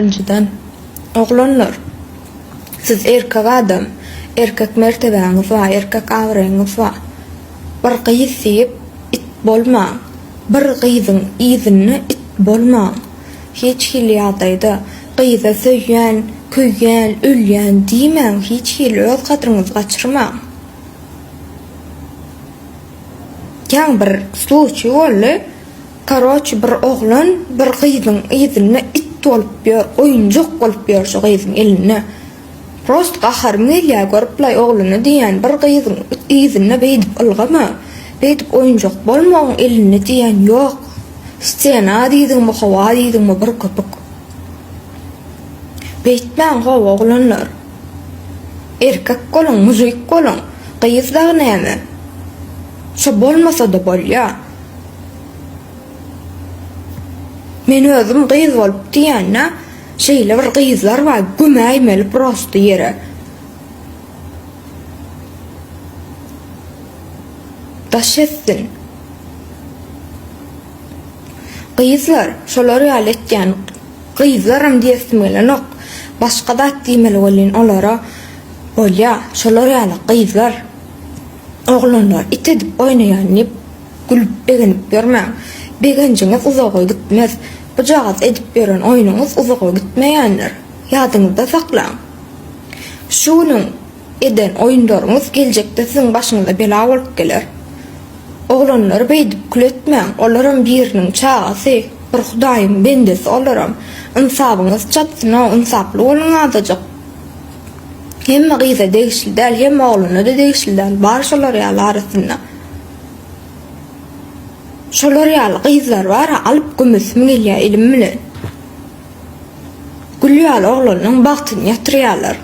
Birinjiden, oglanlar, siz erkek adam, erkek mertebäňiz bar, erkek abraýyňyz bar. Bir gyz diýip it bolmaň. Bir gyzyň yzynda it bolmaň. Hiç hili ýagdaýda gyza söýýän, köýýän, ölýän diýmäň, hiç hili öz gadryňyzy gaçyrmaň. Ýaňy bir sluçiý boldy. Karoçi bir oglan bir gyzyň yzynda it bolup ýör oýunjak bolup ýör şu gyzyň elinde prost gaharym gelýä görüplaý oglana diýýän bir gyzyň yzynda beýdip ylgama beýdip oýunjak bolma oň elinde diýýän ýok stena diýdiňmi howa diýdiňmi bir köpük beýtmäň how oglanlar erkek boluň mujik boluň gyz dagy näme şo bolmasada bolýa. Men özüm gyz bolup diýende şeýle bir gyzlar bar gömäýmeli prosto ýere. Daş etsin. Gyzlar şolar ýaly etýän gyzlaram diýesim gelenok. Başga zat diýmeli welin olara bolýa şolar ýaly gyzlar oglanlar it edip oýnaýan diýip Gülüp begenip ýörmäň. Begenjiňiz uzaga gitmez. Bujagaz edip ýören oýnuňyz uzaga gitmeýändir. Ýadyňyzda saklaň. Şu günüň eden oýunlaryňyz geljekde siziň başyňyza bela bolup geler. Oglanlary beýdip kül etmäň, olaram biriniň çagasy, bir Hudaýyň bendesi olaram. Ynsabyňyz çatsyn-ow, ynsaply boluň azajyk. Hemme gyza degişli däl, hemme oglana-da degişli däl, bar şolar ýaly arasynda. Şolar ýaly gyzlar bara alyp gömesim gelýär elim bilen. Gül ýaly oglanyň bagtyny ýatyrýarlar.